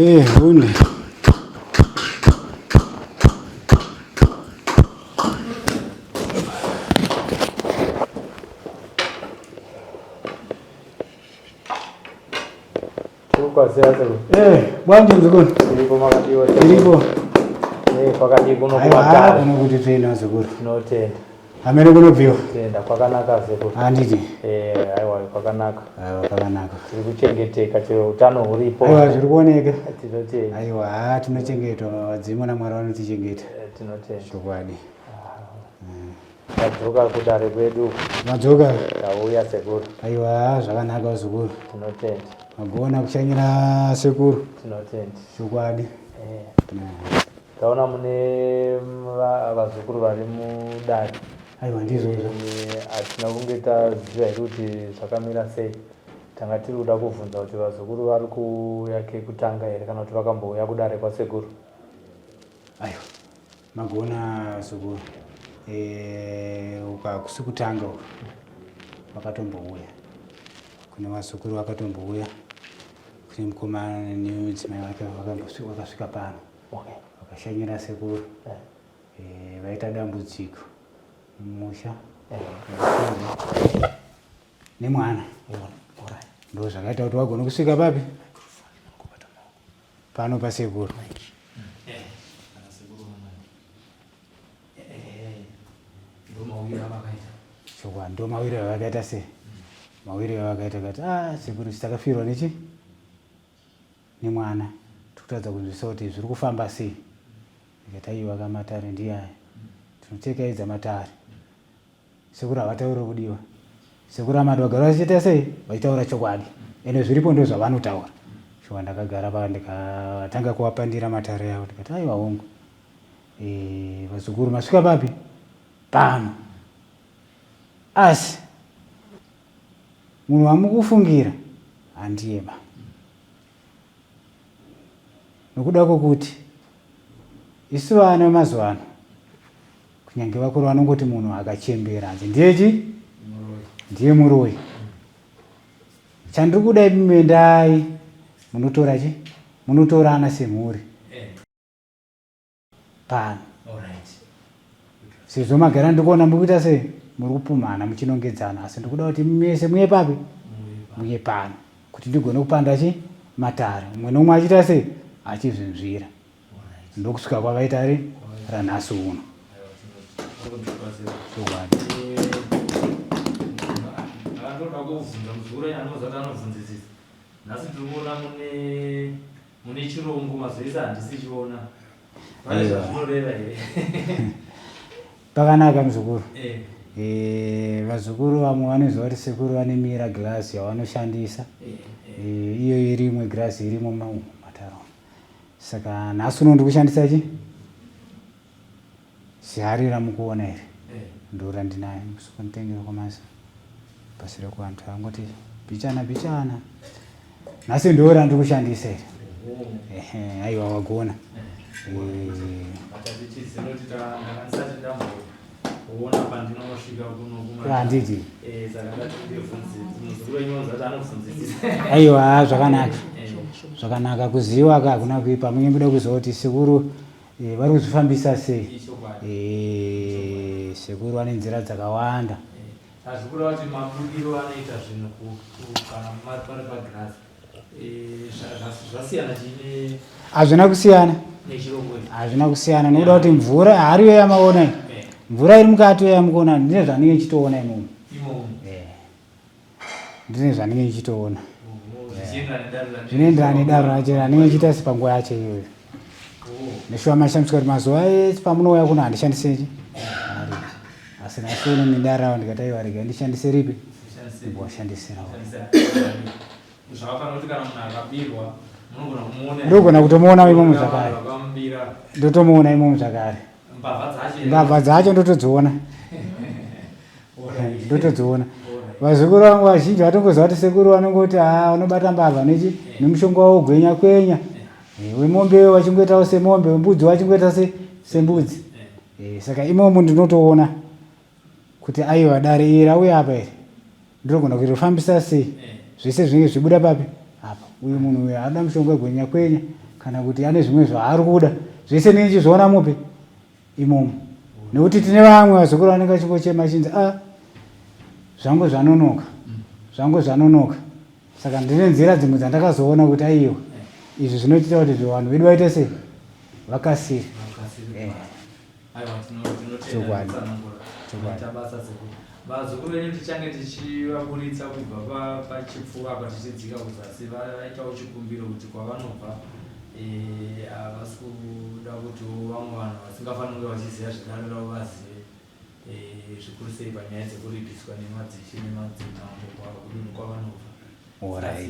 Eh, hunde. Eh, bwanji mzukuru? Tiripo makadiwa. Tiripo. Eh, kwakadii kuno Aiwa, kumatare. kuno kuti tena zukuru. Tinotenda. Amene kunobviwa. Tenda kwakanaka sekuru. Handiti. Eh, aiwa kwakanaka. Aiwa kwakanaka. Tiri kuchengeteka chero utano huripo. Aiwa zviri kuoneka. Tinotenda. Aiwa, haa tinochengetwa vadzimu naMwari vanotichengeta. Eh, Tinotenda. Chokwadi. Tadzoka kudare kwedu. Madzoka. Tauya sekuru. Aiwa, zvakanaka vazukuru. Tinotenda. Magona kushanyira sekuru. Tinotenda. Chokwadi. Eh. Taona mune vazukuru vari mudare. Aiwa ndizvozvo. Eh, hatina kunge taziva hedu kuti zvakamira sei. Tanga tiri kuda kubvunza kuti vazukuru vari kuuya kekutanga here kana kuti vakambouya kudare kwasekuru. Aiwa magona sekuru. Eh, uka kusi kutanga uku vakatombouya. Kune vazukuru vakatombouya. Kune mukomana nemudzimai wake vakasvika pano. Okay. Vakashanyira sekuru. Eh. Eh, vaita dambudziko mumusha. Eh. Nemwana. Ndo zvakaita kuti vagone kusvika papi? Pano pasekuru. Chokwadi ndo mawiro avakaita se mawiro avakaita kati ah sekuru takafirwa nechi nemwana tikutadza kunzwisa kuti zviri kufamba sei ndikati aiwa kamatare ndiyaya tinotekaidza matare Sekuru havatauriri kudiwa. Sekuru Amadu vagara vachiita sei? Vachitaura chokwadi. Ende zviripo ndo zvavanotaura. Shuwa ndakagara pa ndikatanga kuvapandira matare avo ndikati aiwa hongu. Eh, vazukuru masvika papi? Pano. Asi munhu wamukufungira handiyeba. Nokuda kwokuti isu vana vemazuva ano kunyange vakuru vanongoti munhu akachembera hanzi ndiye chi ndiye muroyi. Chandiri kuda imi endai munotora chi munotorana semhuri pano sezvo magara ndikuona muri kuita sei muri kupumhana muchinongedzana asi ndikuda kuti mese muye papi muye pano kuti ndigone kupanda chi matare umwe neumwe achiita sei achizvinzvira ndokusvika kwakaita ri ranhasi uno chokwadi nhasi tiri kuona mune mune chirungu mazoisa handisi chiona pane zvazvinoreva here pakanaka muzukuru eh. Eh, vazukuru vamwe vanoziva kuti sekuru vane mira glass yavanoshandisa eh, eh. Iyo iri imwe glass irimo mataro saka nhasi uno ndikushandisa chi Zihari ramukuona iri ndo randinayo musukunitengera kwamasa pasira kuvantu angoti bichana bichana nhasi ndo randiri kushandisa iri ehe aiwa wagona handiti aiwa zvakanaka zvakanaka kuziva ka hakuna kuipa munge muda kuziva kuti sekuru Eh, vari kuzvifambisa sei? Eh, sekuru vane nzira dzakawanda. Hazvikureva kuti mabudiro anoita zvinhu kana pari pagirazi zvasiyana chii? Hazvina kusiyana, hazvina kusiyana nekuda kuti mvura hariyo yamaona iyi, mvura iri mukati iyo yamukuona ndine zvandinge ndichitoona imomo, ndine zvandinge ndichitoona zvinoenderana nedaro racho randinge ndichiita sepanguva yacho iyoyo. Neshuwa mashandiswa kuti mazuva ese pamunouya kuno handishandise chi hari asi nhasi uno nedare ravo ndikati aiwa rega ndishandise ripi ndimboshandisirawo ndogona kutomuona imomo zvakare ndotomuona imomo zvakare mbavha dzacho ndotodziona ndotodziona vazukuru vangu vazhinji vatongoziva kuti sekuru vanongoti haa vanobata mbavha nechi nemushonga wavo gwenya kwenya eh, wemombe vachingoitawo semombe wembudzi vachingoita sembudzi eh, saka imomo ndinotoona kuti aiwa dare iri rauya apa iri ndinogona kuirifambisa sei zvese zvinenge zvichibuda papi apa uyu munhu uyu anoda mushonga gwenya kwenya Kana kuti ane zvimwe zvaari kuda. Zvese ndinenge ndichizviona mupi? Imomo. Nekuti tine vamwe vazukuru vanenge vachingochema achinzi a ah, zvangu zvanonoka. Zvangu zvanonoka. Saka ndine nzira dzimwe dzandakazoona kuti aiwa izvi zvinotiita kuti vanhu vedu vaite sei? Vakasire. Eh. Aiwa tinotenda Chokwadi. Basa sekuru. Vazukuru venyu tichange tichivaburitsa kubva pachipfuva apa tichidzika kuzasi vaitawo chikumbiro kuti kwavanobva eh, havasi kuda kuti vamwe vanhu vasingafaniri kunge vachiziva zvedare ravo vazive eh, zvikuru sei panyaya dzekuripiswa nemadzishe nemadzimambo kudunhu kwavanobva. Asi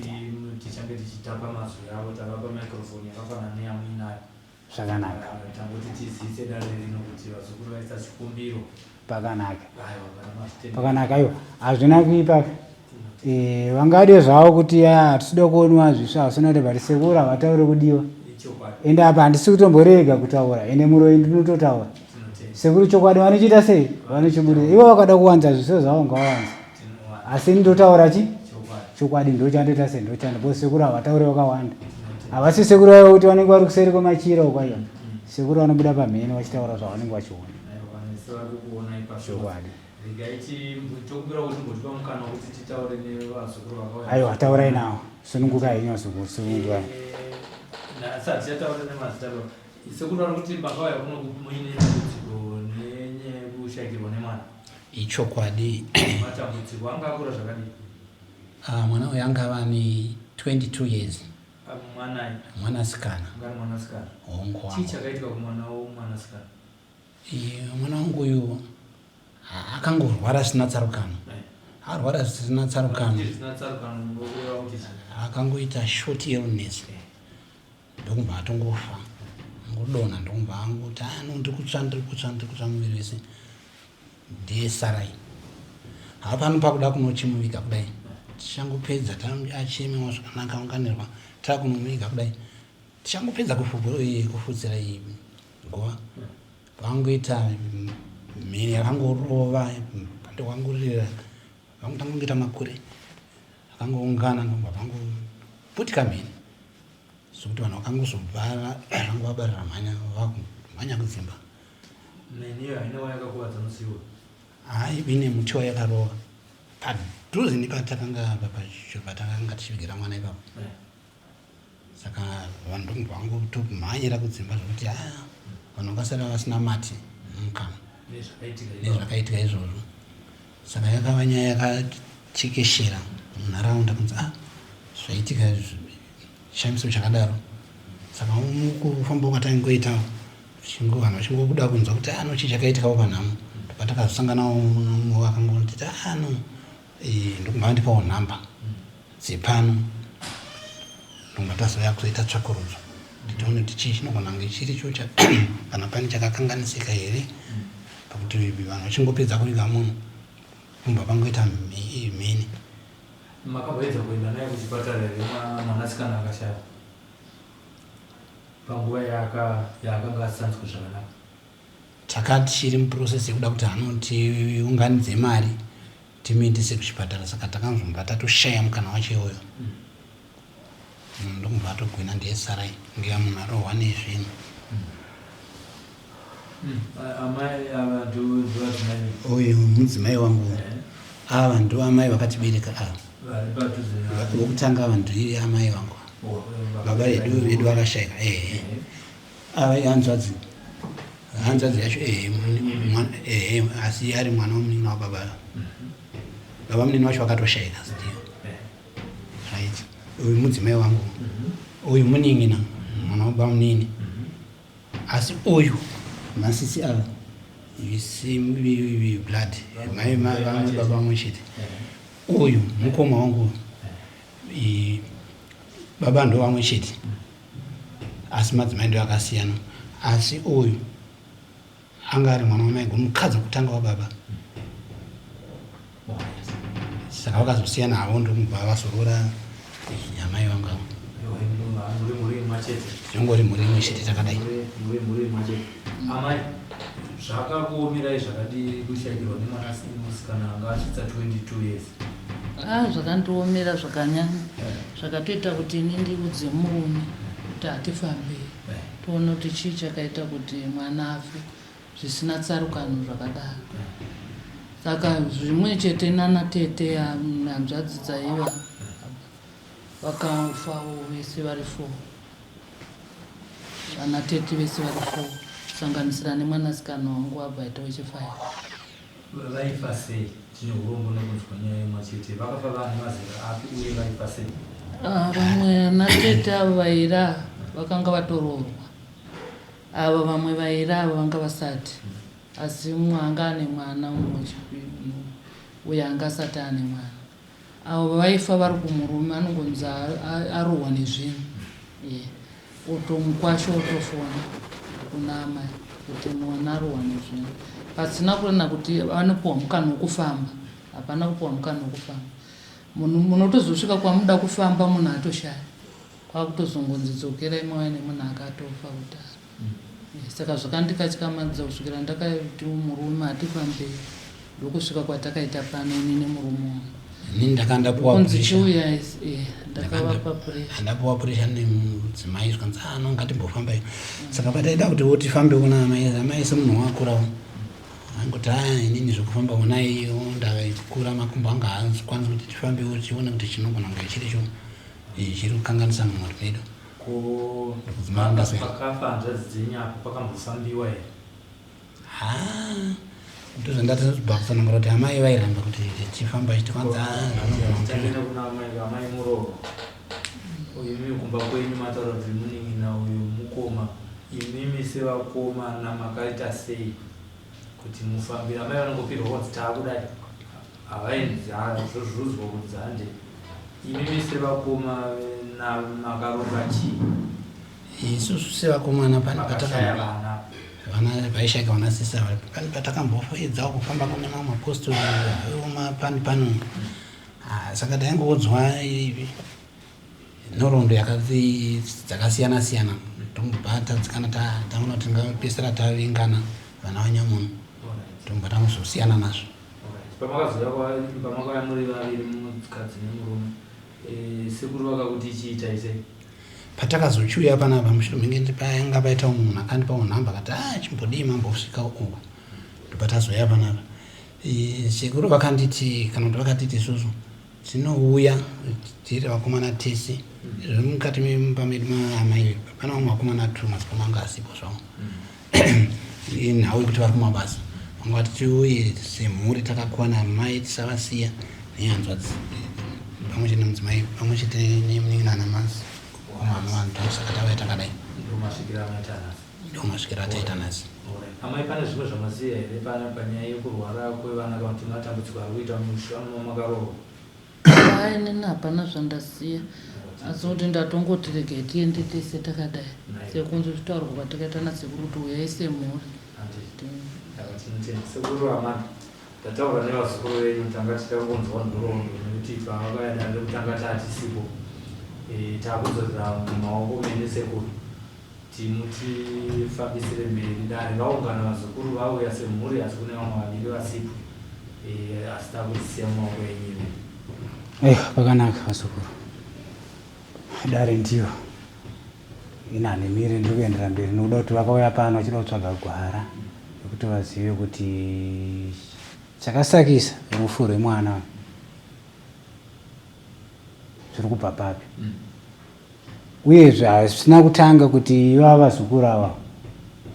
tichange tichitapa mazwi avo tavapa microphone yakafanana neyamuinayo. Zvakanaka. Tangoti tizivise dare rino kuti vazukuru vaisa chikumbiro. Pakanaka. Pakanaka aiwa. Hazvina kuipa. Eh, vangade zvavo kuti hatisida kuonwa zvisva hasina kuti but sekuru havataure kudiwa. Ende apa handisi kutomborega kutaura ende muroyi ndinototaura. Sekuru chokwadi vanochiita sei? Vanochiburitsa. Ivo vakada kuwanza zvisvo zvavo ngavawanze. Asi ndotaura chi? Chokwadi ndochandoita sei ndochando because sekuru havataure vakawanda. Havasi sekuru vaiva kuti vanenge vari kuseri kwemachira uko aiwa. Sekuru vanobuda pamhene vachitaura zvavanenge vachiona. Chokwadi. Aiwa taurai nawo. Sunungukai henyu vazukuru, sunungukai. Sekuru vari kuti makauya kuno muine dambudziko nenyaya yekushaikirwa nemwana. Ichokwadi. Matambudziko anga akura zvakadii? Ah, mwana uyu anga ava ne 22 years. Ah, mwanai? Mwanasikana. Anga mwanasikana. Hongu. Chii chakaitika kumwana womwanasikana? Mwana wangu uyu akangorwara zvisina tsarukano. Eh. Arwara zvisina tsarukano. Zvisina tsarukano munokureva kuti akangoita short illness. Eh. Ndokubva atongofa angodonha ndokubva angoti ah no ndiri kutsva ndiri kutsva ndiri kutsva muviri wese ndiye sarai hapano pakuda kunochimuviga kudai tichangopedza achemewa zvakanaka aunganirwa takunomuviga kudai tichangopedza kufudzira iyi guva vangoita mheni yakangorova ndokwangorira vangotanga kungoita makure akangoungana ndobva vangoputika mheni Zvekuti vanhu vakangozobva vanga vabarira mhanya vakumhanya kudzimba. Mheni iyo haina wayakakuvadza musi iwoyo? Hayi ine muti wayakarova padhuze nepatakanga patakanga tichivigira mwana ipapo. Eh. Saka vanhu ndokubva vangotomhanyira kudzimba zvekuti ah, vanhu vakasara vasina mati mukanwa nezvakaitika izvozvo. Saka yakava nyaya yakatekeshera munharaunda kunzi ah zvaitika chishamiso chakadaro saka kufamba kwataingoita vanhu vachingobuda kunzwa kuti ano ah, chii chakaitikawo panhamo patakazosanganawo mumwe akangotiti ano ah, eh, ndokubva vandipawo nhamba dzepano ndokubva tazouya kuzoita tsvakurudzo kuti tione kuti chii chinogona kunge chiricho kana pane chakakanganisika here pakuti vanhu vachingopedza kuviga munhu kubva pangoita mheni Makamboedza kuenda naye kuchipatara here mwanasikana akashaya panguva yaakanga asisanzwe zvakanaka? Takatichiri muprocess yekuda kuti anotiunganidze mari timuendese kuchipatara saka takanzomba tatoshaya mukana wacho iwoyo mm. Ndokubva atogwina ndiye sarai ngeya munhu arohwa nezvinhu. Mm. Amai ava ndovadzimai. Uyu mudzimai wangu. Eh. Ava ndo amai vakatibereka ava. Vokutanga ava ndiye amai vangu. Oh, Baba vedu vedu vakashaika. Eh. eh. Ava ihanzvadzi. Hanzvadzi yacho eh eh asi ari mwana womunin'ina wababa. Mhm. Baba munini wacho vakatoshaika ndiyo. Right. Uyu mudzimai wangu. Mhm. Uyu munin'ina mwana wabamunini. Mhm. Asi uyu masisi ava same blood mai vamwe baba vamwe chete. Uyu mukoma wangu baba ndo vamwe chete. Asi madzimai ndo akasiyana. Asi uyu Anga ari mwana wamaiguru mukadzi wekutanga wababa saka vakazosiyana havo ndokubva vazoroora amai vangu avo tinongori mhuri imwe chete takadai amai zvakakuomerai zvakadii kushaikirwa nemwana musikana anga asvitsa 22 years ah zvakandiomera zvakanyanya zvakatoita kuti ini ndiudze murume. kuti hatifambei toona kuti chii chakaita kuti mwana afe zvisina tsarukano zvakadaro. Saka zvimwe chete nana tete hanzvadzi dzaiva vakafawo vese vari four vana tete vese vari four kusanganisira nemwanasikana wangu abva aita wechifive. Vaifa sei? Tine urombo nekunzwa nyaya imwe chete. Vakafa vane mazera api uye vaifa sei? Ah, vamwe ana tete avo vaira vakanga vatoroorwa. Ava vamwe vaira ava vanga vasati. Asi mumwe anga ane mwana mumwe uye anga asati ane mwana. Avo vaifa vari kumurume anongonzi arohwa nezvinhu. Yeah. Otomukwasha otofona kuna amai kuti mwana arohwa nezvinhu. Pasina kurena kuti vanopiwa mukana wekufamba. Hapana kupiwa mukana wekufamba. Munhu munotozosvika kwamuda kufamba munhu atoshaya. Kwakutozongonzi dzokerai mauya nemunhu akatofa kudhara. Saka zvakandikatyamadza kusvikira ndakati murume hatifambei ndokusvika kwatakaita pano ini nemurume wangu. Ini ndakandapuwa Kunzi pressure. chiuya eh, ndakavapa pressure. Ndapuwa pressure nemudzimai zvikanzi ah no ngatimbofambai. Saka pataida kuti wo tifambe kuna amai, amai semunhu wakurawo. Angoti ah inini zvekufamba kuna iyo ndakura makumbo anga haakwanisi kuti tifambewo tione kuti chinogona kunge chiricho eh, chiri kukanganisa mumhuri medu. Ko pakafa hanzvadzi dzenyu apo pakambofambiwa here? Haa ndozvandatobva kutsanangura kuti amai vairamba kuti tifamba vachiti kwanzi Tangenda kuna amai amai muroora. Imimi kumba kwenyu mataura kuti munin'ina uyu mukoma imimi sevakomana makaita sei kuti mufambire amai vanongopirwa kunzi taakudai havaendi zvozvuzwa kunzi hande imimi sevakoma makaronga chii isusu sevakomana pane patakavana vaishaika vana sisi ava pane patakamboedzawo kufamba kune mamwe mapostori mapani pano ah, saka taingoudzwa nhoroondo dzakasiyana siyana tombobva tadzikana taona kuti tingapedzisira tavingana vana vanyamunhu tombobva tamuzosiyana nazvo pamakazouya pamakauya muri vaviri mukadzi nemurume eh, sekuru vakakuti chiitai sei patakazochiuya panapa mushure menge paanga paita umwe munhu akandipawo nhamba akati a ah, chimbodii mambosvika uku ndopatazouya panapa eh, sekuru vakanditi kana kuti vakatiti isusu Tinouya tiri vakomana tese zviri mukati memumba medu maamai pane vamwe vakomana two madzikoma anga asipo zvavo inhau yekuti vari kumabasa vanga vati tiuye semhuri takakwana mai tisavasiya nehanzvadzi pamwe chete nemudzimai pamwe chete nemunin'ina namakomana vanhu saka tauya takadai Ndomasvikiro ataita nhasi. Amai pane zvimwe zvamaziva here pana panyaya yekurwara kwevana kana kuti matambudziko ari kuita musha makaroorwa? Haa inini hapana zvandaziva asi kuti ndatongoti regai tiende tese takadai sekunzi zvitaurwa kwatakaita nasekuru kuti huyai semhuri. Sekuru amai ndataura nevazukuru venyu tanga tichida kunzwa nhoroondo nekuti pavakauya dare rekutanga taatisipo eh, takudzorera mumaoko menyu sekuru. Timutifambisire mberi dare vaungana vazukuru vauya semhuri asi kune vamwe vaviri vasipo eh, asi takuzisiya mumaoko enyu imi. Aiwa pakanaka vazukuru. Dare ndiyo ina nemire ndiri kuendera mberi nekuda kuti vakauya pano vachida kutsvaga gwara rekuti vazive kuti chakasakisa rufu rwemwana zviri kubva papi. Mm. Uyezve hazvina kutanga kuti ivava vazukuru ava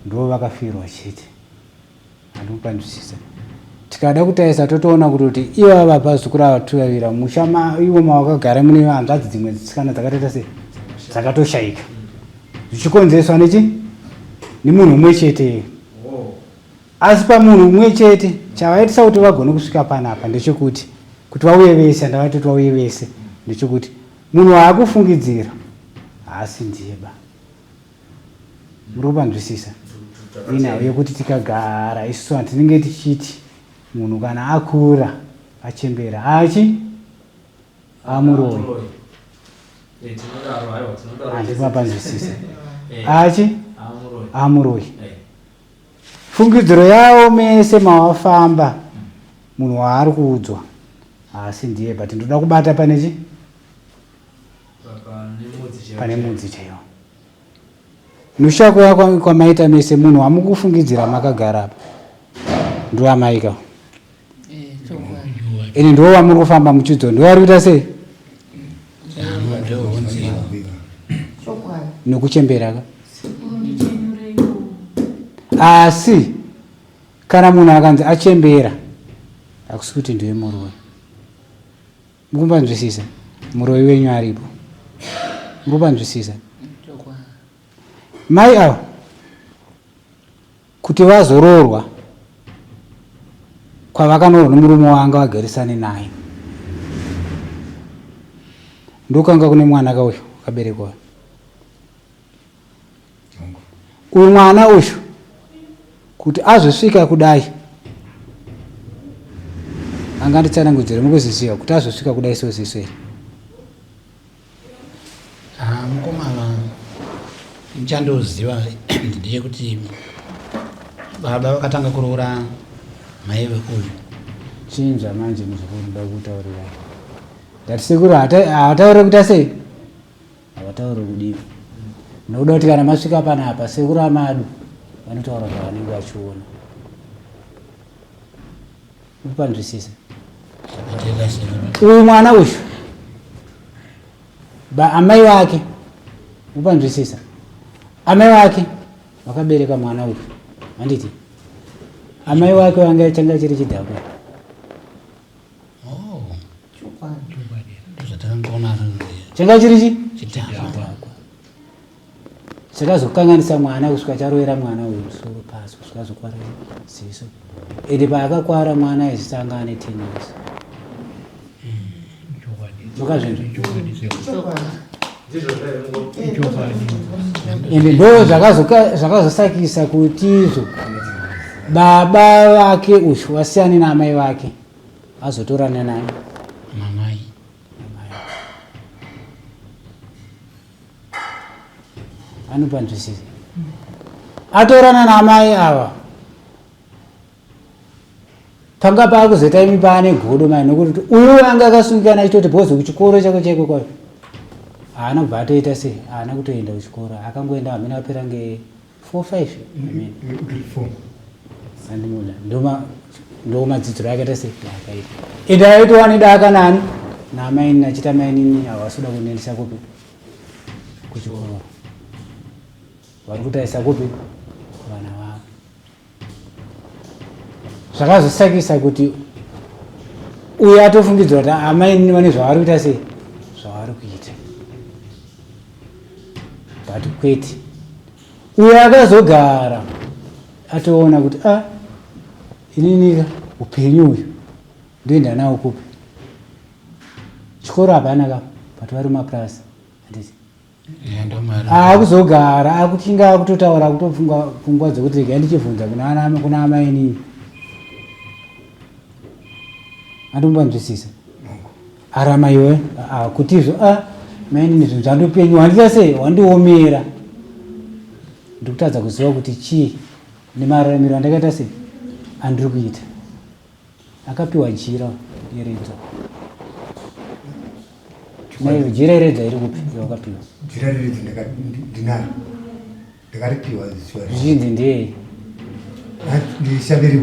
ndivo vakafirwa chete. Handikupanzwisisa. Tikada kutarisa totoona kuti kuti ivava vazukuru ava tuvavira musha ma ivo mavakagara mune hanzvadzi dzimwe dzisikana dzakatoita sei dzakatoshaika zvichikonzereswa nechi nemunhu umwe chete. Asi pamunhu umwe chete chavaitisa kuti vagone kusvika panapa ndechekuti kuti vauye vese handavati kuti vauye vese ndechekuti Munhu waakufungidzira haasi ndiye ba. Muri kupanzwisisa? Inhau yekuti tikagara isusu vanhu tinenge tichiti munhu kana akura achembera achi amuroyi. Handimapanzwisisa. Achi amuroyi. Fungidziro yavo mese mawafamba munhu waari kuudzwa haasi ndiye but ndoda kubata pane chi pane mudzi chaiwo. Nushakuya kwamaita mese munhu wamukufungidzira makagara apa ndoamaika ende ndiwo wamuri kufamba muchidzo ndiwo vari kuita sei nokuchembera ka asi kana munhu akanzi achembera hakusi kuti ndiwe muroyi mukumbanzwisisa muroyi wenyu aripo mukupanzwisisa mai ava kuti vazoroorwa kwavakanoorwa nemurume wanga vagarisane naye ndokanga kune mwana kauyu akaberekwa uyu mwana uyu kuti azosvika kudai anganditsanangudzire mukuziziva kuti azosvika kudai soziso iri Ah, mukoma chandoziva ndeyekuti baba vakatanga kuroora mai veuyu chinja manje muzukuru ndoda kutaurira ndati sekuru havataure kuita sei havataure kudii nokuda kuti kana masvika panapa sekuru amadu vanotaura zvavanenge vachiona Upanzwisisa. Uyu mwana uyu ba amai vake upanzwisisa. Amai vake vakabereka mwana uyu. Handiti? Amai vake vanga changa chiri chidhakwa. Oh. Changa chiri chi? Chidhakwa. Chakazokanganisa mwana kusvika charovera mwana uyu musoro pasi kusvika azokwara ziso. Ende paakakwara mwana aizisa anga ane 10 years. Makazvinzwa? Ende ndo zvakazosakisa kuti izvo baba vake uyu wasiyane naamai vake azotorana naye. Mamai. Anopanzwisisa. Atorana naamai ava. Panga paakuzoita imi paane godo mai nokuti uyu anga akasungikana achitoti bhozi kuchikoro chako chaiko kwayo. Haana kubva atoita sei? Haana kutoenda kuchikoro. Akangoenda hamene apera nge 4 5 hamene. Sandimuda. Ndoma ndomadzidziro akaita sei? Akaita. Ende aitova nedaka nani? Naamainini achiti amainini havasi kuda kundiendesa kupi? Kuchikoro. Vari kutarisa kupi? Kuvana vavo. Zvakazosakisa kuti uyu atofungidzira kuti amainini vane zvavari kuita sei? Zvavari kuita. But kwete. Uyu akazogara atoona kuti ah ininika upenyu uyu ndoenda nawo kupi? Chikoro hapana ka but vari mumapurasi handiti? Akuzogara akuchinga akutotaura akutofunga pfungwa dzekuti regai ndichibvunza kuna amainini andombanzwisisa arama iwe kutizvo a mainini zvinhu zvandopenyu wandita sei wandiomera ndikutadza kuziva kuti chii nemararamiro andakaita sei andiri kuita Akapiwa jira yeredzwa. Nayo jira yeredzwa iri kupi yawakapiwa? Jira yeredzwa ndinaro. Ndakaripiwa zuva. Zvichinzi ndeyei? Ndishaviri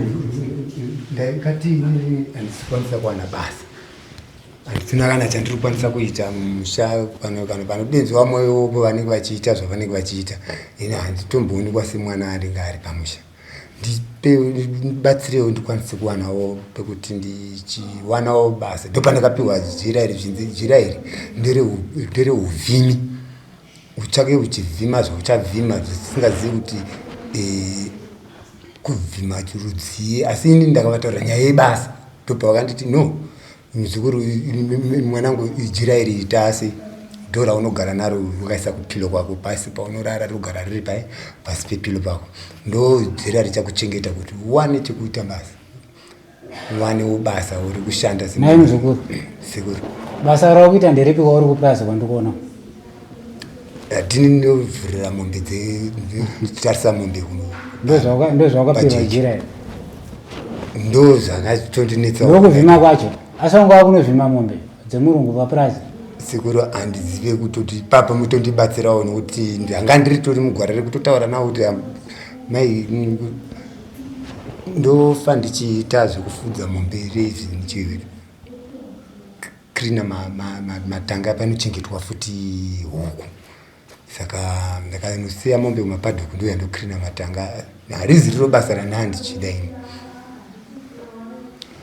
ndakati handisi kukwanisa kuwana basa. Handisina kana chandiri kukwanisa kuita mumusha kana kana panodenzwa moyo vanenge vachiita zvavanenge vachiita. Ini handitomboonekwa semwana anenge ari pamusha. Ndibatsirewo ndikwanise kuwanawo pekuti ndichiwanawo basa ndopandakapiwa jira iri zvinzi jira iri ndereuvhimi uchake uchivhima zvauchavhima zvisingazivi kuti eh, kuvhima chirudzii asi ini ndakavataurira nyaya yebasa ndopavakanditi no Muzukuru mwanangu jira iri itasi ndo raunogara naro wakaisa kupilo kwako pasi paunorara rogara riri pai pasi pepilo pako ndo jira richakuchengeta kuti uwane chekuita basa uwanewo basa uri kushanda Nhai muzukuru sekuru basa rauri kuita nderipi kwauri kupurazi kwandikuona ndini ndovhurira mombe dzetarisa mombe kuno ndozvawakapiwa jira iri ndozvakatondinetsa ndokuvhima kwacho asi wanga wakunovhima mombe dzemurungu papurazi. Sekuru handizive kutoti ipapa mutondibatsirawo nokuti ndanga ndiri tori mugwara rekutotaura nawo kuti mai ndofa ndichiita zvekufudza mombe izvi ndichikrina matanga panochengetwa futi huku saka ndakanosiya mombe kumapadhoku ndouya ndokrina matanga harizi riro basa randaa ndichida ini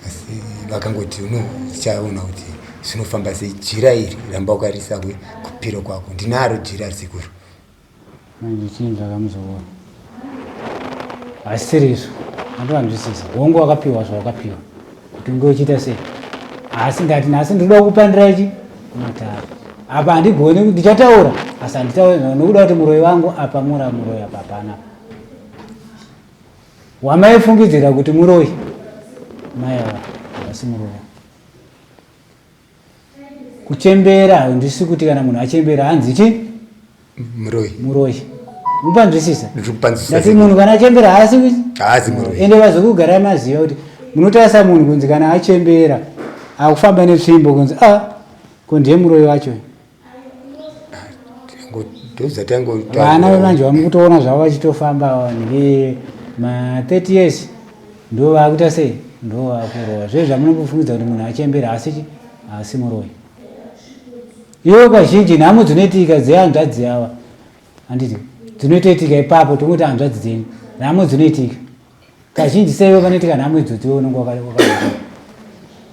asi vakangoti no tichaona kuti zvinofamba sei jira iri ramba ukarisa kupiro kwako ndinaro jira sekuru Manje chii zvakamuzoona hasisiri izvo andovanzwisisa hongu wakapiwa zvawakapiwa kuti unge uchiita sei asi ndati nhasi ndinoda kukupandira ichi kumatare apa handigoni ndichataura asi handitauri nokuda kuti muroyi wangu apa mura muroyi apa hapana wamaifungidzira kuti muroyi mai ava havasi muroyi Kuchembera handisi kuti kana munhu achembera hanzi chi muroyi muroyi mupanzwisisa ndikupanzwisisa ndati munhu kana achembera haasi haasi muroyi ende vazokugara maziva kuti munotarisa munhu kunzi kana achembera akufamba netsvimbo kunzi a ah, ko ndiye muroyi wacho vana vemanje vamukutoona zvavo vachitofamba nge ma 30 years ndo vakuita sei ndo vakurowa zve zvamunombofungidza kuti munhu achembera asi asi muroyi iwe kazhinji nhamo dzinoitika dzehanzvadzi ava handiti dzinoitoitika ipapo tongoti hanzvadzi dzenyu nhamo dzinoitika kazhinji seiwe panoitika nhamo idzodzo iwe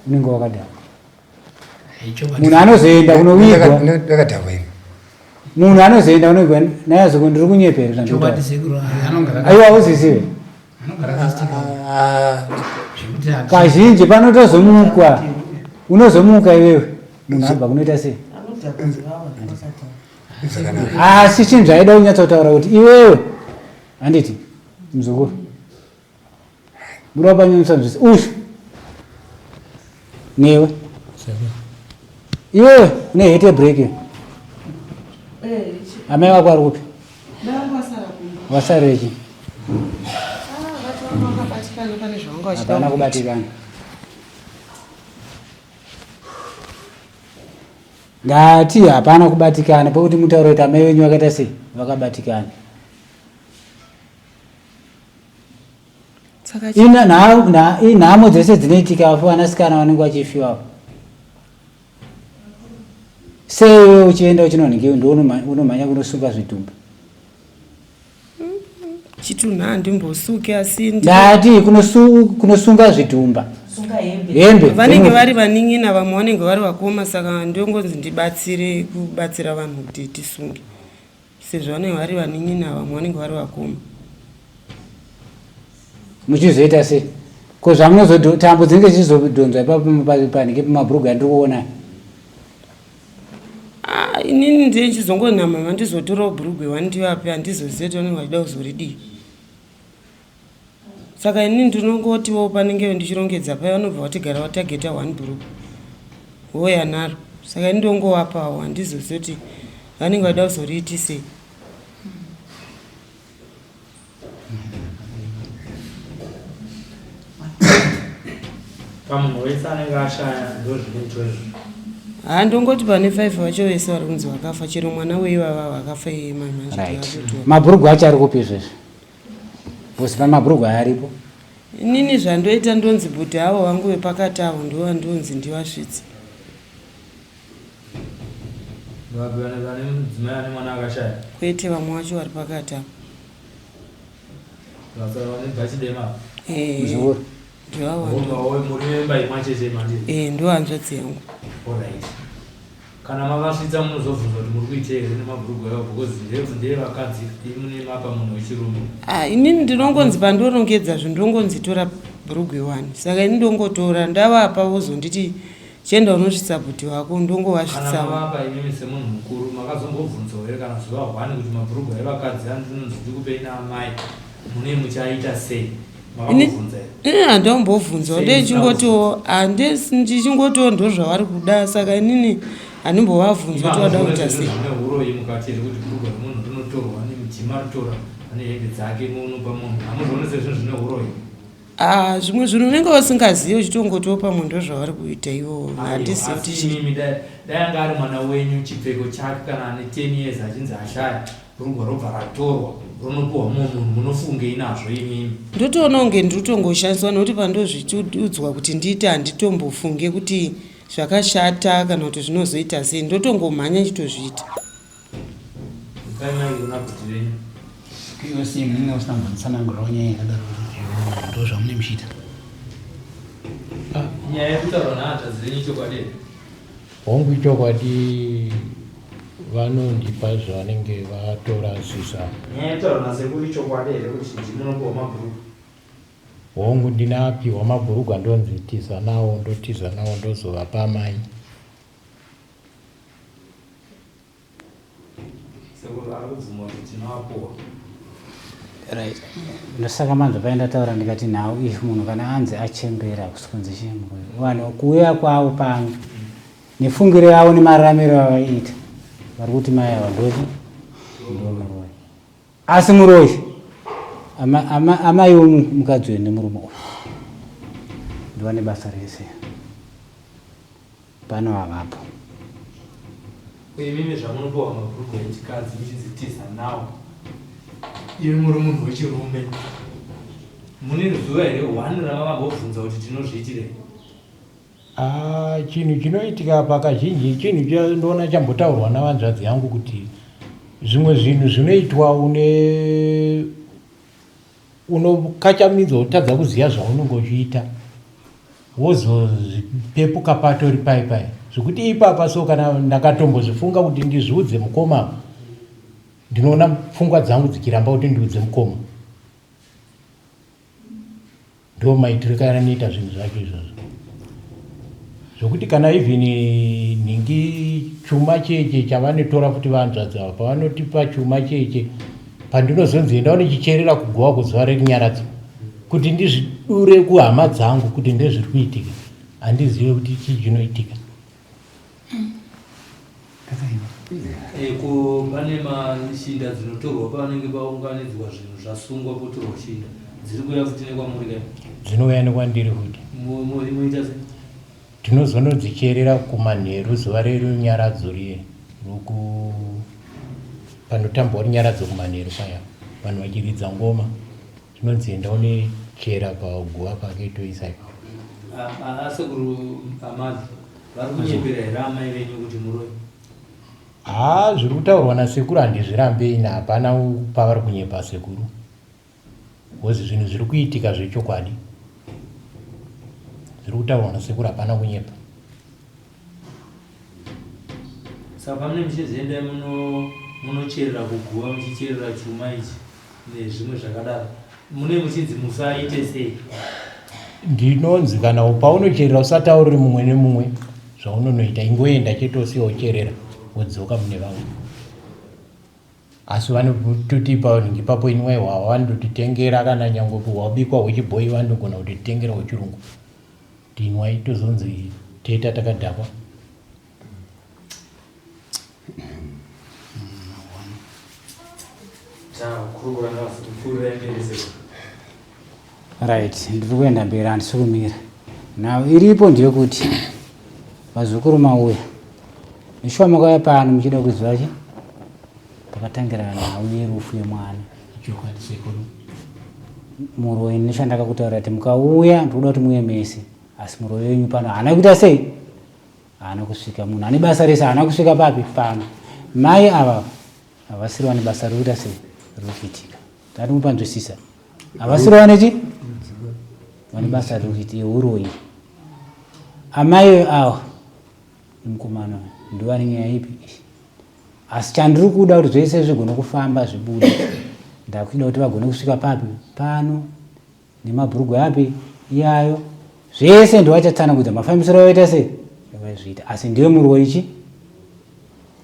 unenge wakadaro munhu anozoenda kunovigwa munhu anozoenda kunovigwa nayazoko ndiri kunyepera aiwa uzizive kazhinji panotozomukwa unozomuka iwewe munhu abva kunoita sei asi chinhu zvaida kunyatsotaura kuti iwewe handiti muzukuru Buda panyonisa zvese. Uyu. Newe. Iwewe une hete break. Eh, Amai wako ari kupi? Wasara chi? Ah, Hapana kubatikana. Ndati hapana kubatikana pekuti mutauro kuti amai venyu vakaita sei? Vakabatikana. Inhamo dzese dzinoitika apo vanasikana vanenge vachifiwa apo sei iwe uchienda uchinonhingi ndo unomhanya kunosunga zvidhumba Chitunha handimbosuki asi Ndati kunosunga zvidhumba hembe. Vanenge vari vanin'ina, vamwe vanenge vari vakoma, saka ndongonzi ndibatsire kubatsira vanhu kuti tisunge sezvo vanenge vari vanin'ina, vamwe vanenge vari vakoma. Muchizoita sei ko zvamunozotambo dzinenge dzichizodhonzwa ipapo panhike pamabhurugu andiri kuona? Ah, inini ndiye ndichizongonama vandizotorawo bhurugwe wandivape, handizozive kuti vanenge vachida kuzoridii. Saka inini ndinongotiwo panenge ndichirongedza paya vanobva vatigara vatageta one bhurugwe voya naro, saka ini ndongovapawo, handizozive kuti vanenge vachida kuzoriitisei. Pamunhu wese anenge ashaya ndozvinoitwa izvo? Ha, ndongoti pane five vacho vese vari kunzi vakafa, chero mwana weivava vakafa iye mamanje. Right, mabhurugu acho ari kupi izvezvi? Bhosi pane mabhurugu aya aripo. Inini zvandoita ndonzi bhudhi avo vangu vepakati avo ndovandonzi ndivasvitse. Vapi vane mudzimai ane mwana akashaya? Kwete, vamwe vacho vari pakati avo. Vasara vane bhachi dema? Eh. Muzukuru. Ndivavo. Muri vemba imwe chete mandiri? Eh, ndo hanzvadzi yangu. Alright, kana mavasvitsa munozobvunza kuti muri kuitei here nemabhurugwa ivo, because ndevakadzi, imune mapa munhu wechirume. Ah, inini ndinongonzi pandorongedzazvo ndinongonzi tora bhurugwe one, saka ini ndongotora ndavapa, vozonditi chienda unosvitsa bhudhi wako. Kana Ndongovasvitsawo. Mavapa imimi semunhu mukuru, makazombobvunzawo here kana zuva hwani kuti mabhurugwa evakadzi andinonzi ndikupei naamai mune muchaita sei? Makambobvunza here? Eh, handambobvunzawo. Sei? Ndechingotiwo ndichingotiwo ndo zvavari kuda, saka inini handimbovabvunza kuti vada kuita sei. Zvine uroyi mukati here kuti bhurugwa remunhu rinotorwa nemudzima ritora ane hembe dzake munopa munhu? Hamuzvioni sezvinhu zvine uroyi? Ah, zvimwe zvinhu unenge usingazivi uchitongotiwo pamwe ndozvavari kuita ivo handizivi kuti chii dai anga ari mwana wenyu chipfeko chake kana ane 10 years achinzi ashaya rugwa robva ratorwa ronopiwa mumwe munhu munofungei nazvo imimi ndotoona kunge ndiri kutongoshandiswa nokuti pandozviudzwa kuti ndiite handitombofunge kuti zvakashata kana kuti zvinozoita sei ndotongomhanya ndichitozviita Ndozvamune muchiita. Nyaya yekutaurwa nahanzvadzi dzenyu ichokwadi here? Hongu ichokwadi vanondipa zvavanenge vatora zvisa. Nyaya yekutaurwa nasekuru ichokwadi here kuti ndimi munopiwa mabhuruku? Hongu ndini apiwa mabhurugwa ndonzi tiza nawo ndotiza nawo ndozovapa amai. Sekuru ari kubvuma kuti tinoapuwa. Right. Ndosaka manzwa paye ndataura ndikati nhau if munhu kana anzi achembera hakusi kunzi chii muroyi. Vanhu kuuya kwavo pano nefungiro yavo nemararamiro avaiita vari kuti mai ava ndochi ndomuroyi. Asi muroyi amai womukadzi uyu nemurume uyu ndovane basa rese. Pano havapo. Ko imimi zvamunopiwa mabhurugwa echikadzi muchinzi tiza nawo imi muri munhu wechirume mune zuva here one ramakambobvunza kuti tinozviitirei? Ah, chinhu chinoitika apa kazhinji chinhu chandoona chambotaurwa navanzvadzi yangu kuti zvimwe zvinhu zvinoitwa une Unokachamidzwa wotadza kuziva zvaunenge uchiita wozozvipepuka patori pai pai zvekuti ipapa so kana ndakatombozvifunga kuti ndizviudze mukoma ndinoona pfungwa dzangu dzichiramba kuti ndiudze mukoma ndo maitiro kana anoita zvinhu zvacho izvozvo zvokuti kana even nhingi chuma cheche chavanotora futi vanzvadzi ava pavanotipa chuma cheche pandinozonzi enda unochicherera kugowa kuzuva rerunyaradzo kuti ndizvidure kuhama dzangu kuti ndezviri kuitika handizive kuti chii chinoitika Eh, ko pane mashinda dzinotorwa pavanenge paunganidzwa zvinhu zvasungwa potorwa shinda dziri kuuya futi nekwamuri kai dzinouya nekwandiri futi moita sei tinozonodzicherera kumanheru zuva rerunyaradzo riye roku panotambwa runyaradzo kumanheru paya vanhu vachiridza ngoma Zvinonzi enda unechera paguva pake toisa ipapo. Asekuru Amazi vari kunyepera here amai venyu kuti muroyi? Haa zviri kutaurwa nasekuru handizvirambe ini hapana pavari kunyepa sekuru because zvinhu zviri kuitika zvechokwadi zviri kutaurwa nasekuru hapana kunyepa. Saka pamune muchizoenda munocherera kuguva muchicherera chuma ichi nezvimwe zvakadaro mune muchinzi musaite sei? Ndinonzi kana paunocherera usataurire mumwe nemumwe zvaunonoita ingoenda chete usiye wocherera wodzoka mune vamwe asi vanototipa nhingi ipapo inwai hwawa vanototitengera kana nyangwe hwabikwa hwechibhoyi vanogona kutitengera hwechirungu tinwai tozonzi toita takadhakwa Right, ndiri kuenda mberi handisi kumira. Now iripo ndeyekuti vazukuru mauya. Neshuwa makauya pano muchida kuziva chi pakatangira nhau yerufu yemwana. Chokwadi sekuru. Muroyi nechandakakutaurira kuti mukauya ndikuda kuti muuye mese asi muroyi wenyu pano haana kuita sei? Haana kusvika munhu ane basa rese haana kusvika papi pano. Mai ava havasiri vane basa riri kuita sei riri kuitika. Tati mupanzwisisa. Havasiri vane chi? Vane basa riri kuitika uroyi. Amai ava nemukomana uyu ndovane nyaya ipi? Asi chandiri kuda kuti zvese zvigone kufamba zvibude. Ndakuda kuti vagone kusvika papi? Pano nemabhurugwa api iyayo zvese ndovachatsanangudza mafambisiro avaita sei vaizviita asi ndiwe muroyi chi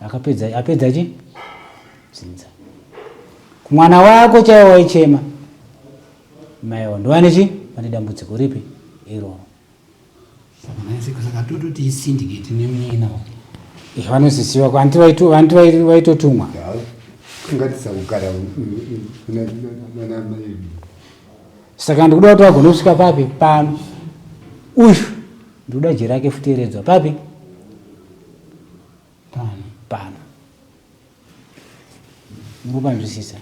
akapedza apedza chi dzinza kumwana wako chaiwo waichema maiwo ndovane chi vane dambudziko ripi iroro Saka tototi isyndicate nemunin'ina wako. Eh, vanozviziva ko hanti vaitotumwa. Kungatisa kugara nana mai. Saka ndikuda kuti vagone kusvika papi? Pano. Uyu ndikuda jira rake futi eredzwa papi? Pano. Pano. Mukupanzwisisa.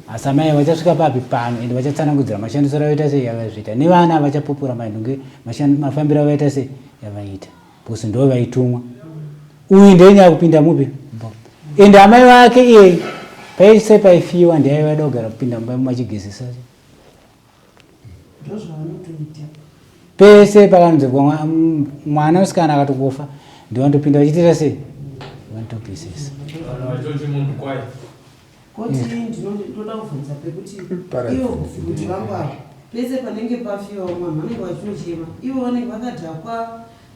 Asi amai vachasvika papi? Pano. Ende vachatsanangudzira mashandisiro avaita sei yavaizviita. Nevana vachapupura mainhunge mafambiro avaita sei yavaita. Because ndo vaitumwa. Uyu ndiye nyakupinda mupi? Ende amai vake iye paise paifiwa ndiye aiva kugara kupinda mumba machigezesa. Ndozvavanotoita. Pese pakanzi mwana musikana akatokufa ndivanotopinda vachitiita sei? Vanotogezesa. Vanhu vachitoti munhu kwaye. Koti ndinoda kubvunza pekuti ivo kuti vangu ava pese panenge pafiwa vanhu vanenge vachitochema ivo vanenge vakadhakwa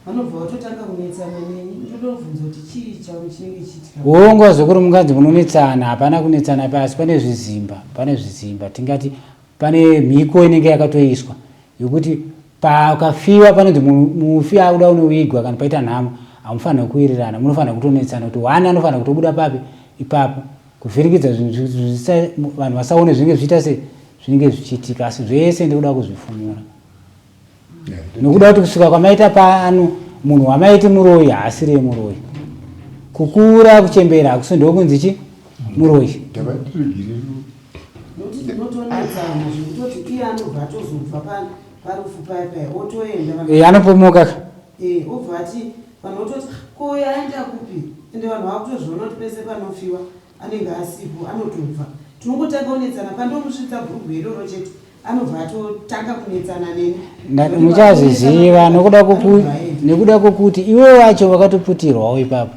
vanobva vatotanga kunetsana neni ndoda kubvunza kuti chii chavo chinenge chiitika. Hongu vazukuru munganzi munonetsana hapana kunetsana pasi pane zvizimba pane zvizimba tingati pane mhiko inenge yakatoiswa yokuti pakafiwa panonzi mufi akuda unovigwa kana paita nhamo hamufanirwa kuwirirana munofanira kutonetsana kuti one anofanira kutobuda papi ipapo kuvhiringidza zvinhu vanhu vasaone zvinenge zvichiita se zvinenge zvichiitika asi zvese ndikuda kuzvifumura nokuda kuti kusvika kwamaita pano munhu wamaiti muroyi haasiriye muroyi kukura kuchembera hakusi ndokunzi chi muroyi Nokuti tinotonetsana zvekutoti iye anobva atozobva parufu paya paya otoenda vanhu Eh, anopomoka ka Eh, obva ati vanhu vototi ko uyo aenda kupi ende vanhu vakutozviona kuti pese panofiwa anenge asipo anotobva tinongotanga kunetsana pandomusvitsa bhurugwa iroro chete anobva atotanga kunetsana neni Muchazviziva nokuda nekuda kwokuti iwe wacho wakatoputirwawo ipapo.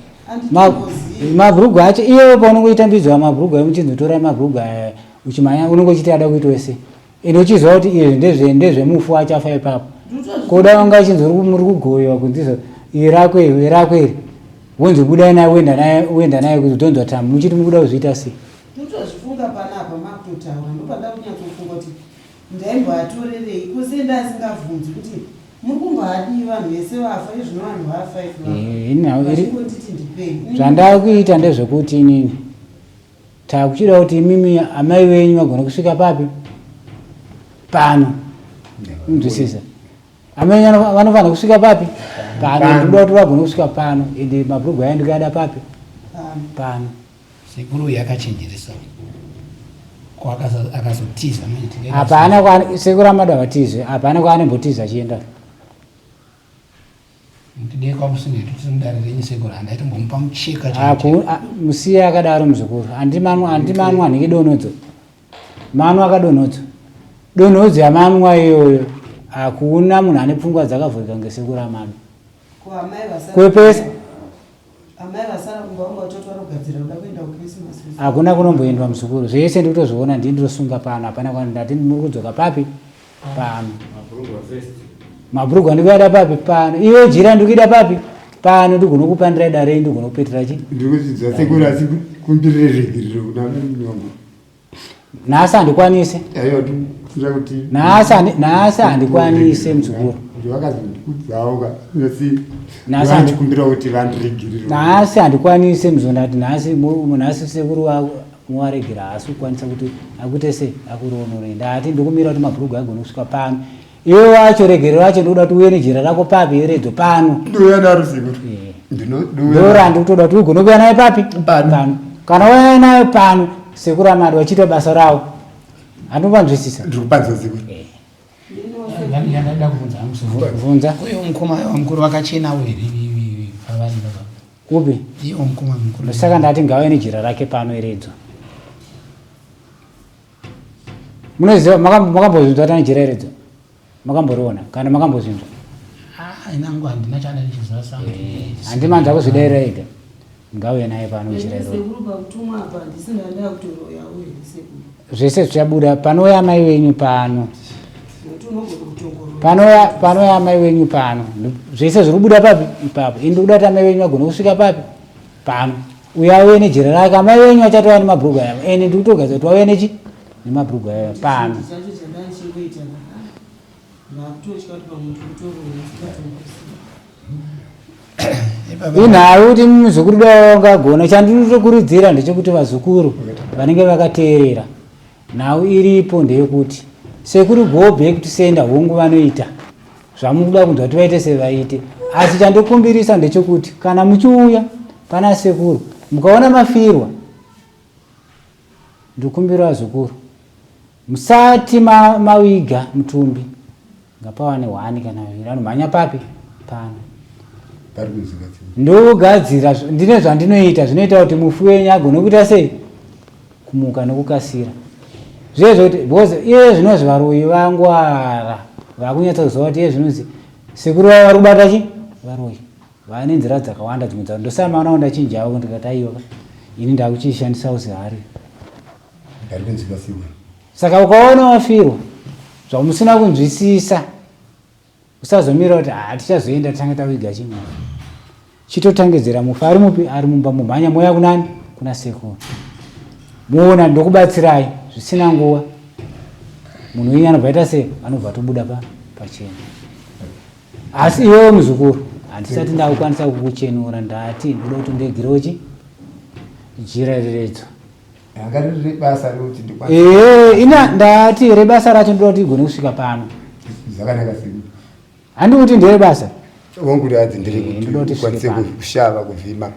Mabhurugwa acho iwewe paunongoitambidzwa mabhurugwa emuchinzi torai mabhurugwa aya uchimhanya unonge uchiti ada kuitwa ese ende uchiziva kuti izvi ndezve ndezvemufu achafa ipapo koda wanga uchinzi muri kugoyiwa kunzi iri rako iri rako iri wonzi budai naye woenda naye woenda naye kuzodhonzwa tambo muchiti mukuda kuzviita sei. Ndotozvifunga panapa makutotaura ndopanda kunyatsofunga kuti ndaimboatorerei ko sei ndaasingabvunzi kuti muri kumboadii vanhu vese vafa izvino vanhu vafa vachingonditi ndipei. Zvandakuita ndezvekuti inini takuchida kuti imimi amai venyu vagone kusvika papi pano unzwisisa amai venyu vanofanira kusvika papi pano ndikuda kuti vagone kusvika pano ende mabhurugwa aya ndikuada papi pano Sekuru uyu akachenjeresa ko akazotiza manje tingaita hapana kwa sekuru amada vatize hapana kwaanimbotiza achienda Ndidei kwamusingetu tiri mudare renyu sekuru handaitombomupa mucheka Musiye akadaro muzukuru handimanwa handimanwa nhingi donhodzo manwa akadonhodzo donhodzo yamanwa iyoyo hakuna munhu ane pfungwa dzakavhurika kunge sekuru amadu kwepese Amai vasara kumba vanga vatoti varikugadzirira kuda kuenda kuChristmas. Hakuna kunomboendwa muzukuru zvese ndikutozviona ndini ndinosunga pano hapana kwani ndati muri kudzoka papi pano mabhurugwa ndikuada papi pano iwe jira ndikuida papi pano ndigonokupandirai dare ndigonokupetera chi ndikudzidza sekuru asi kumbirire regerero kuna wangu nhasi handikwanise nhasi handikwanise muzukuru nhasi handikwanise muzukuru ndati nhasi nhasi sekuru muwaregera haasi kukwanisa kuti akuite sei akuroonore ndati ndikumira kuti mabhurugu agone kusvika pano iwe wacho regerero wacho ndikuda kuti uye nejira rako papi eredzo pano ndora ndikutoda kuti ugone kuuya naye papi pano kana wauya naye pano sekuru amadi vachiita basa ravo handikupanzwisisa bvunza uyo mukoma mukuru vakachena here pavari baba upi iyo mukoma mukuru saka ndati ngauye nejira rake pano eredzo munoziva makambozvinzwa tani jira iredzo makamboriona kana makambozvinzwa ah, inangu handina chandichiziva sangu eh, handimanza kuzvidairira ega ngauye naye pano jira iroro zvese zvichabuda panouya amai venyu pano panouya panouya amai venyu pano zvese zviri kubuda papi ipapo ini ndikuda kuti amai venyu vagone kusvika papi pano uyo auye nejira rake amai venyu vachatova nemabhurugwa aya ende ndiri kutogadzira kuti vauye nechi nemabhurugwa aya pano inhau kuti muzukuru dawangagona chandinotokurudzira ndechekuti vazukuru vanenge vakateerera nhau iripo ndeyekuti Sekuru go back to sender hongu vanoita zvamukuda kunzwa kuti vaite sevaite asi chandokumbirisa ndechekuti kana muchiuya pana sekuru mukaona mafirwa ndokumbira vazukuru musati ma, mawiga mutumbi ngapawane hwani kana vaviri anomhanya papi pano ndogadzira ndine zvandinoita zvinoita kuti mufi wenyu agone kuita sei kumuka nokukasira zviye zvekuti because iye zvinonzi varoyi vangwara vakunyatsa kuziva kuti iye zvinonzi sekuru vavo vari kubata chi varoyi vane nzira dzakawanda dzimwe dzavo ndosaka maona kuti ndachinjawo ndikati aiwa ini ndakuchiishandisawo sehari saka ukaona wafirwa zvamusina kunzwisisa Usazomira kuti ah tichazoenda titange taviga chimwe. Chitotangidzira mufi ari mupi ari mumba mumhanya moya kunani kuna sekuru. Muona ndokubatsirai zvisina nguva. Munhu wenyu anobva aita sei anobva atobuda pa pachena. Asi iwewe muzukuru handisati ndakukwanisa kukuchenura ndati ndoda kuti undigirewo chi jira riredzo. Ranga riri rebasa rekuti ndikwanise. Ehe, ina ndati rebasa racho ndoda kuti igone kusvika pano. Zvakanaka sekuru. Handi kuti nderebasa. Wangu hanzi ndiri Eh, kuti ndoda kuti ukwanise svike pano. kushava kuvhima.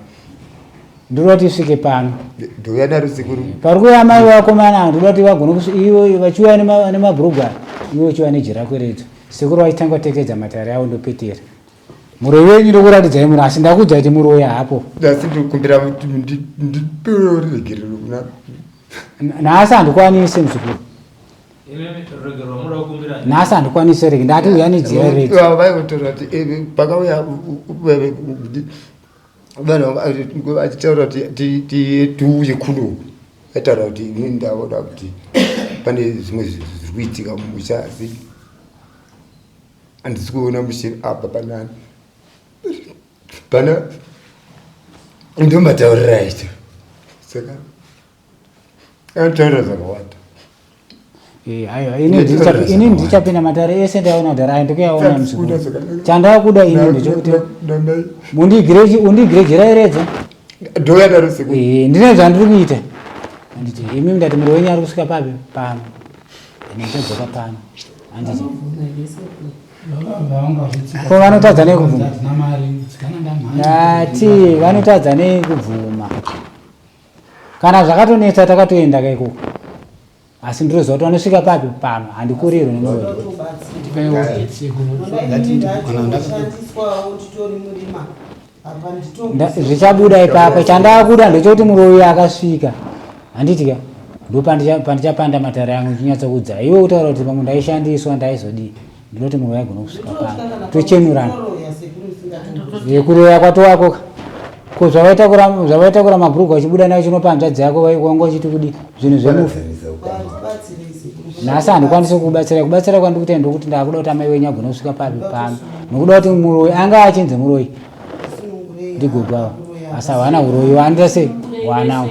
Ndoda kuti isvike pano. Ndouya naro sekuru. Pari kuuya mai vakomana ndoda kuti vagone kusvi- ivo vachiuya nema- nemabhurugwa iwe uchiuya nejira kweredzo. Sekuru vachitanga kutekedza matare avo ndopetera. Muroyi wenyu ndokuratidzai muri asi ndakuudza kuti muroyi hapo. Asi ndikumbira kuti ndipewo ruregerero kuna Nhasi handikwanise muzukuru. Nhasi handikwanise rege ndati uya nejira redzo. Vaikotaura kuti eh, pakauya vanhu vachitaura kuti tiuye kuno vaitaura kuti ini ndaona kuti pane zvimwe zviri kuitika mumusha asi handisi kuona mushe apa panani pana ndomataurira aita saka anotaurira zvakawanda eh, aiwa ini ndichapinda matare ese ndaona kudhara ayo ndikuyaona muzukuru chandakuda ini ndechekuti undigire jira iredzo eh, ndine zvandiri kuita anditi imi ndati muro wenyu ari kusvika papi pano ine ndichadzoka pano handiti ko vanotadza nei kubvuma ndati vanotadza nei kubvuma kana zvakatonetsa takatoenda ka ikoko asi ndinoziva kuti vanosvika papi pano handikurirwe nemuroyi Zvichabuda ipapo chandakuda ndechekuti muroyi akasvika handiti ka ndopandichapanda matare angu ndichinyatsa kudza iwe kutaura kuti pamwe ndaishandiswa ndaizodii ndinoti muroyi agona kusvika pano tochenurana yekuroya kwatowako ka ko zvavaitakura mabhurugwa uchibuda nayo chinopa hanzvadzi yako wanga uchiti kudi zvinhu zvemufi nhasi handikwanisi kukubatsira kubatsira kwandikuita ndokuti ndakuda kuti amai wenyu agone kusvika papi pano nokuda kuti muroyi anga achinzi muroyi ndigogo ava asi havana uroyi waanoita sei waanawo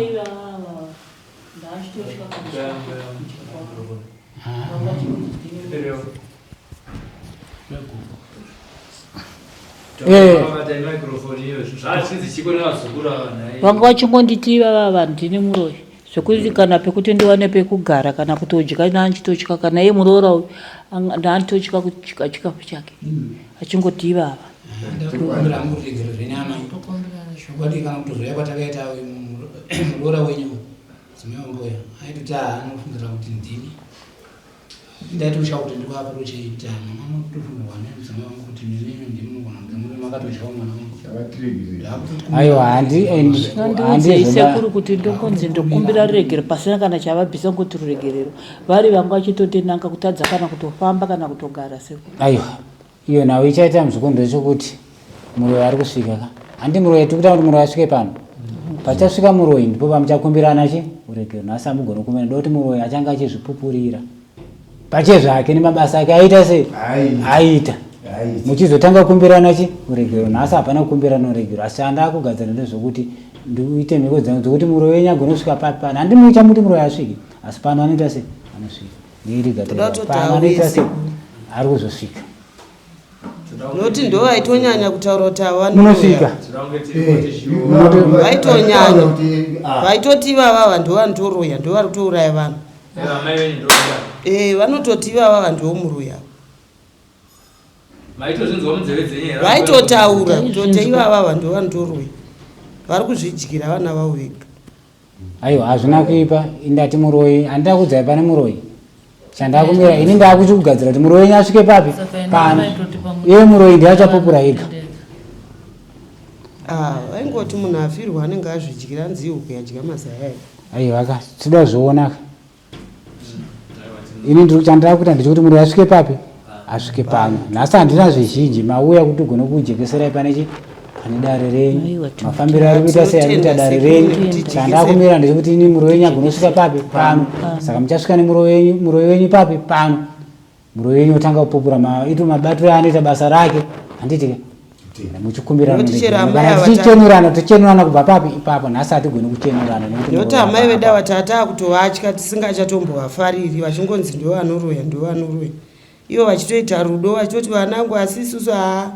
Eh. Vanga vachingonditi ivava vanhu ndini muroyi zvekuti kana pekuti ndiwane pekugara kana kutodya ndanchitotya kana iye muroora uyu ndanchitotya kudya chikafu chake achingoti ivava Ndakumbira hangu ruregerero zvenyama. Chokwadi kana kutozouya kwatakaita muroora wenyu mudzimai wangu uya aitoti haa anofungira kuti ndini. Ndaitotya kuti ndikuaproche kuti haa mama munotofungira nemudzimai wangu kuti ndini ndimi munogona kunge muri makatodyawo mwana wangu. Aiwa handi Nondiudzei sekuru kuti ndongonzi ndokumbira ruregero pasina kana chavabvisa ngoti ruregerero vari vanga vachitondinanga kutadza kana kutofamba kana kutogara sekuru. Aiwa Iyo nhau ichaita muzukuru ndechekuti muroyi ari kusvika ka handi muroyi tiri kutaura kuti muroyi asvike pano pachasvika muroyi ndipo pamuchakumbirana chi uregero nhasi amugone kumbira ndokuti muroyi achange achizvipupurira pachezvake nemabasa ake aita sei aita muchizotanga kukumbirana chi uregero nhasi hapana kukumbirana uregero asi chandaa kugadzira ndezvekuti ndiite mhiko dzangu dzekuti muroyi wenyu agone kusvika papi pano handi muchamuti muroyi asvike asi pano anoita sei anosvika Toda kutoti auye sekuru. Ari kuzosvika. Noti ndo vaitonyanya kutaura kuti ava Munosvika. Vaitonyanya. Vaitoti ivava ava ndo vanotoroya ndo vari kutouraya vanhu. Eh, vanototi ivava vanhu vomuroyi ava. Vaitotaura kutoti ivava vanhu vanotoroya vari kuzvidyira vana vavo vega. Aiwa hazvina kuipa indati muroyi handida kudzai pane muroyi chandakumira ini ndakuti kugadzira kuti muroyi wenyu asvike papi pano iye muroyi ndiye achapupura ega. Ah, vaingoti munhu afirwa anenge azvidyira anzi ihuku yadya mazai ayo. Aiwa ka tinoda kuzviona ka ini ndiri chandira kuita ndechekuti muroyi asvike papi asvike pano nhasi handina zvizhinji mauya kuti ugone kujekeserai pane chi pane dare renyu mafambiro ari kuita sei ari kuita dare renyu chandakumira ndechekuti ini muroyi wenyu agonosvika papi pano saka muchasvika nemuroyi wenyu muroyi wenyu papi pano Muroyi wenyu otanga kupupura maito mabatiro aanoita basa rake handiti ka muchikumbirana kana tichichenurana tochenurana kubva papi ipapo nhasi hatigoni kuchenurana nekuti amai vedu ava tata kutovatya tisingachatombovafariri vachingonzi ndivo vanoroya ndivo vanoroya ivo vachitoita rudo vachitoti vanangu asi isusu haa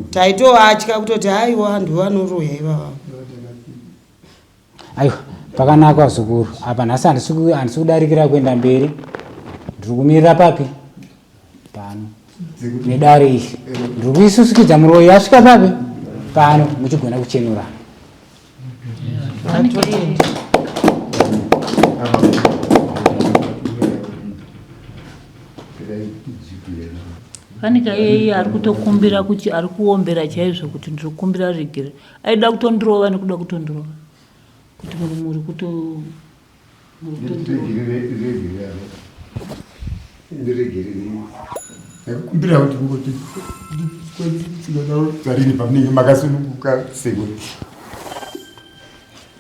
taitovatya kutoti haiwa ndivo vanoroya ivava. Aiwa pakanaka vazukuru apa nhasi handisi kudarikira kuenda mberi ndiri kumirira papi pano nedare iri ndiri kuisusikidza muroyi asvika papi pano muchigona kuchenurana. Fanika iyeye ari kutokumbira kuti ari kuombera chaizvo kuti ndiri kukumbira regere aida kutondirova nekuda kutondirova kuti muri muri kuto muri kutondirova kuti kungoti tikarini pamunenge makasununguka sekuru.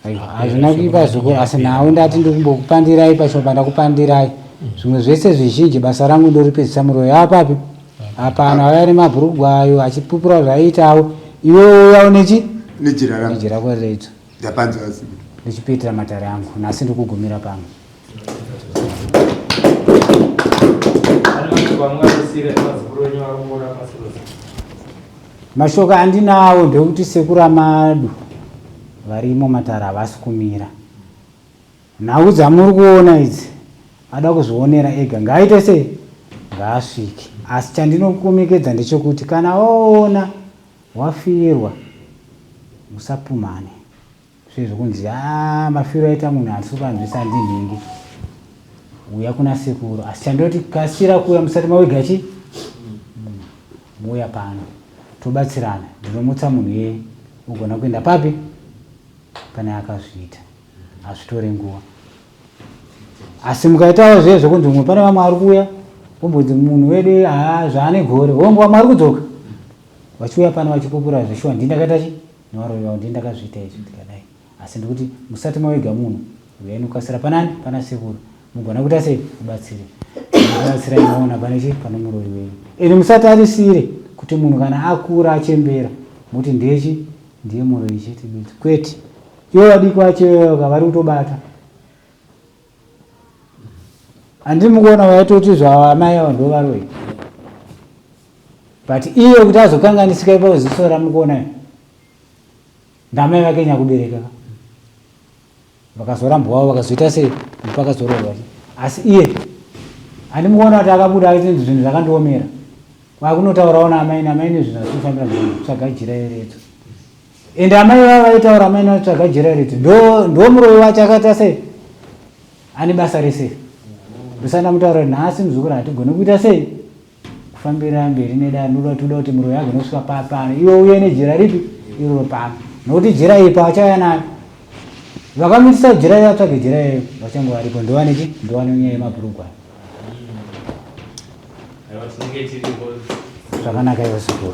Aiwa hazvina kuipa zvikuru asi nhau ndati ndikumbokupandirai pashoma ndakupandirai zvimwe zvese zvizhinji basa rangu ndoripedzisa muroyi apapi hapana auya nemabhurugwa ayo achipupura zvaiitawo iwe uya unechi nejira rangu nejira rako redzo ndapanzwa asi ndichipitira matare angu nhasi ndikugumira pano. Pane mashoko amungatosiira nevazukuru venyu vari kuona pasi rose? Mashoko andinawo ndekuti sekuru Amadu varimo matare havasi kumira. Nhau dzamuri kuona idzi ada kuzvionera ega ngaaite sei ngaasvike. Asi chandinokukomekedza ndechekuti kana waona wafirwa musapumhane. Zviye zvekunzi haa mafiro aita munhu handisi kupanzwisa handinhingi. Uya kuna sekuru asi chandoti kasira kuuya musati mawiga chi mouya pano tobatsirana ndinomutsa munhu iyeye ugona kuenda papi pane akazviita hazvitore nguva asi mukaitawo zviye zvekunzi umwe pane vamwe ari kuuya vombonzi munhu wedu haa zvaane gore hongu vamwe ari kudzoka vachiuya pano vachipupura zveshuwa ndini ndakaita chi nevaroyi vavo ndini ndakazviita izvi ndikadai asi ndikuti musati maviga munhu uyai nokukasira panani pana sekuru mugona kuita sei mubatsire mubatsirai maona pane chi pane muroyi wenyu ende musatarisire kuti munhu kana akura achembera muti ndechi ndiye muroyi chete bedzi kwete ivo vadiki vacho vari kutobata Handiti mukuona vaitoti zvavo amai ava ndovaroyi but iye kuti azokanganisika ipapo ziso ramukuona ndamai vake nyakubereka ka vakazorambwawo vakazoita sei pakazoroorwa asi iye handi mukuona kuti akabuda aiti zvinhu zvakandiomera kwakunotaurawo naamai naamai nezvinhu azvinofambira tsvaga jira iredzo Ende amai vava vaitaura amai vatsvaga jira reti ndo ndo muroyi wacho akaita sei ane basa rese ndosanda mutaura nhasi muzukuru hatigone kuita sei kufambira mberi nedare ndoda toda kuti muroyi agone kusvika pano iwe uye nejira ripi iroro pano nokuti jira iyi paachauya nayo vakamitisa jira iyo atsvage jira iyoyo vachange varipo ndowane chi ndowane nyaya yemabhurugwa zvakanaka iwe zukuru.